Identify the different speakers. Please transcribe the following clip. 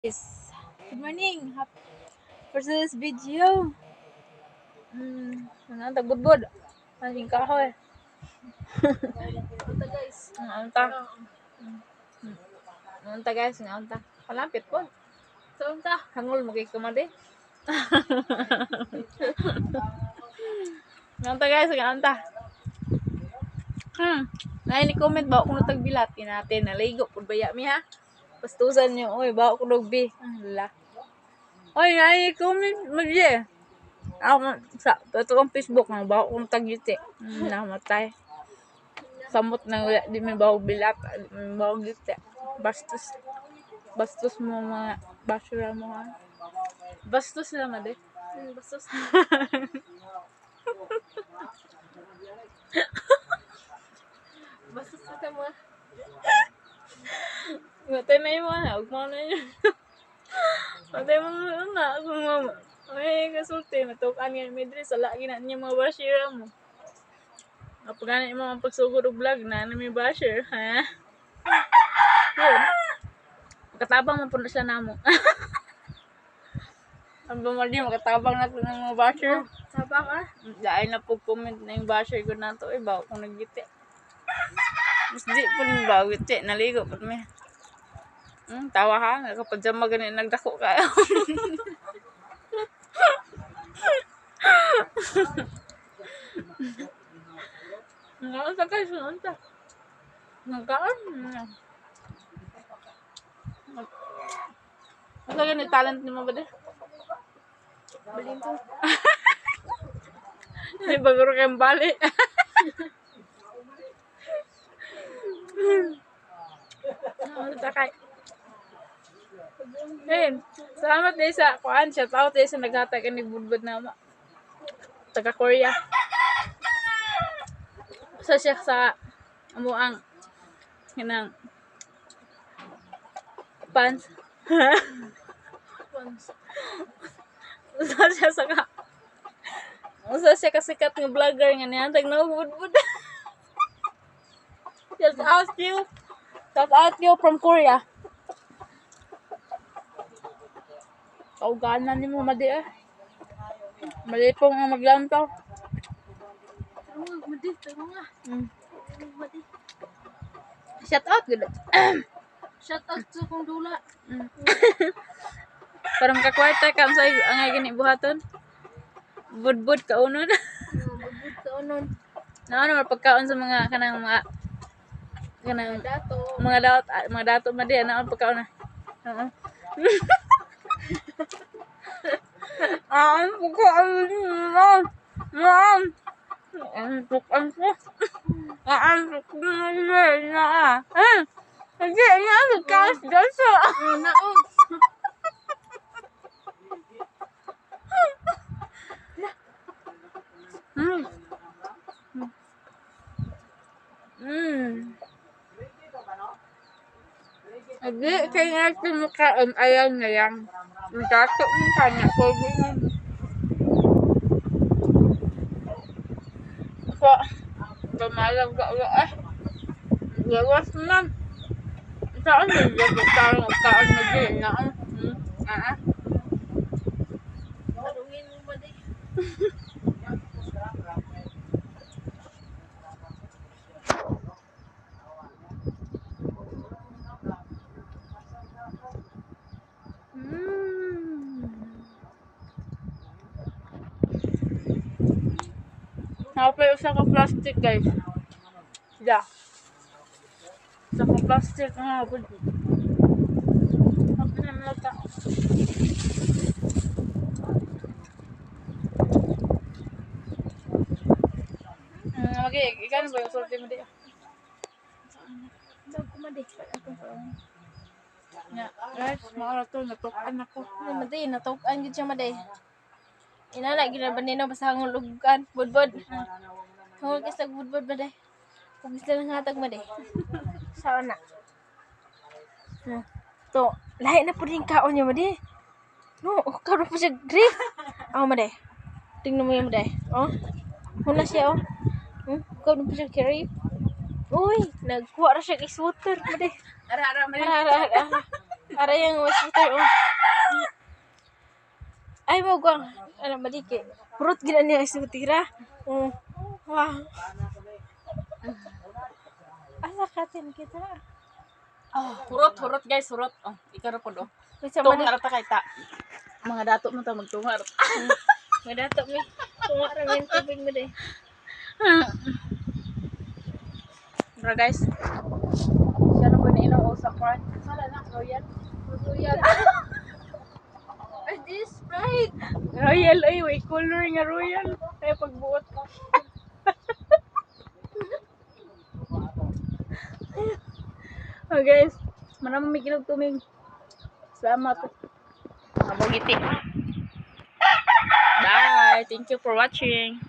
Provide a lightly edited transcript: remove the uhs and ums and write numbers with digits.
Speaker 1: Guys. Good morning. For this video. Ano tagbudbud. Ang kahoy.
Speaker 2: Punta, guys.
Speaker 1: Ang ta. Ang ta, guys, ang ta. Palapit po.
Speaker 2: So, unta.
Speaker 1: Hangol mo kay kumade. Ang ta, guys, ang ta. Nay ni comment ba kung tagbilat natin naligo pud baya mi ha. Pastusan niyo oy ba ko dogbi. Ang la. Oy, nay comment magye. Ako sa ito ang Facebook nga ba kung tagyuti. Namatay. Samot na wala di may bawog bilat, di may bawog yuti. Bastos. Bastos mo mga basura mo ha. Bastos na mali.
Speaker 2: Bastos. Bastos na mo.
Speaker 1: Matay na yung mga huwag mo na yun. Matay mo na. Kung mo, ay, kasulti, matukan nga may dress, ala, gina niya mga basher mo. Kapag gana yung mga pagsugod og vlog na, na may basher, ha? Yun. Makatabang man po na siya namo. Ang bumali, makatabang na po ng mga basher.
Speaker 2: Sabang ah.
Speaker 1: Dahil na po comment na yung basher ko na to, eh, bawo kong nagiti. Mas di po nang bawo giti, naligo po mi. Tawa ha, nakapadyama ganun, nagdako kayo. Nagkaon sa guys, nagkaon. Nagkaon. Ano ganun talent ni mo ba di?
Speaker 2: Balin to.
Speaker 1: Hindi baguro kayong bali. Ano takay? Ayun, salamat din sa kuan, shout out din sa naghatag ani budbud na ma. Taga Korea. Sa siya sa amuang kanang pants.
Speaker 2: Pons.
Speaker 1: Usa siya sa ka Usa siya kasikat nga vlogger nga nihatag na og budbud. Shout out you. Shout out you from Korea. Kauganan nimo madi eh. Malipong ang maglantaw.
Speaker 2: Taro nga, madi. Taro nga. Madi.
Speaker 1: Shout out gud.
Speaker 2: Shout out sa kong dula.
Speaker 1: Para makakwarta ka sa ang gani buhaton. Budbud kaunon.
Speaker 2: Magbud ka onon.
Speaker 1: Na ano pagkaon sa mga kanang mga kanang
Speaker 2: Dato.
Speaker 1: mga daot mga dato madi ano ang pagkaon na. Oo. Ah, ang pagkaon. Ma'am. Ang pagkaon ko. Ah, ang pagkaon na. Ah. Hindi, na, magkaos daso.
Speaker 2: Oh, na oh.
Speaker 1: Hindi, kaya nga sinukaon, ayaw na yan. Ang dato mo kanya, pwede na. Ako, tumalag ka ulo eh. Gawas man. Saan yung gawas tayo kaon na din na? Ah, ah.
Speaker 2: Tarungin mo madi.
Speaker 1: Napay usa ka plastic, guys. Yeah. Usa ka plastic nga pud. Happy na mga tao. Okay, ikaw ba yung sulti mo di?
Speaker 2: Daw ko madi.
Speaker 1: Nga, guys, maura to, natukan ako.
Speaker 2: Ano madi, natawag gid siya madi. Inana gid na banino basta hangol og kan budbud. Hangol kay sa budbud madi. Kung gusto lang hatag madi. Sao na? Ha. To, lahi na pud yung kaon niya madi. No, oh, karon pa siya grip. Oh, madi. Tingnan mo yung madi. Oh. Huna siya oh. Karon pa siya carry. Uy, nagkuha ra siya og sweater madi.
Speaker 1: Ara, ara, mali.
Speaker 2: Ara, ara, ara. Aray ang wastewater, oh. Ay mo gwang ano maliki. Hurot gina niya isutira. Oh. Wow. Asa katin kita?
Speaker 1: Oh, hurot, hurot guys, hurot. Oh, ikaw ra pod oh.
Speaker 2: May sama
Speaker 1: Tunga
Speaker 2: na.
Speaker 1: ra ta kay ta. Mga dato mo ta magtunga ra.
Speaker 2: Madato mi. Tunga ra min tubig mo day.
Speaker 1: Bro guys. Siya na po na inom sa kwan. Sala na, Royal.
Speaker 2: Royal. Ay, this Sprite.
Speaker 1: Royal ay way color nga royal. Ay pagbuot ko. Oh guys, manamo may kinog tumig. Salamat. Abogiti. Bye. Thank you for watching.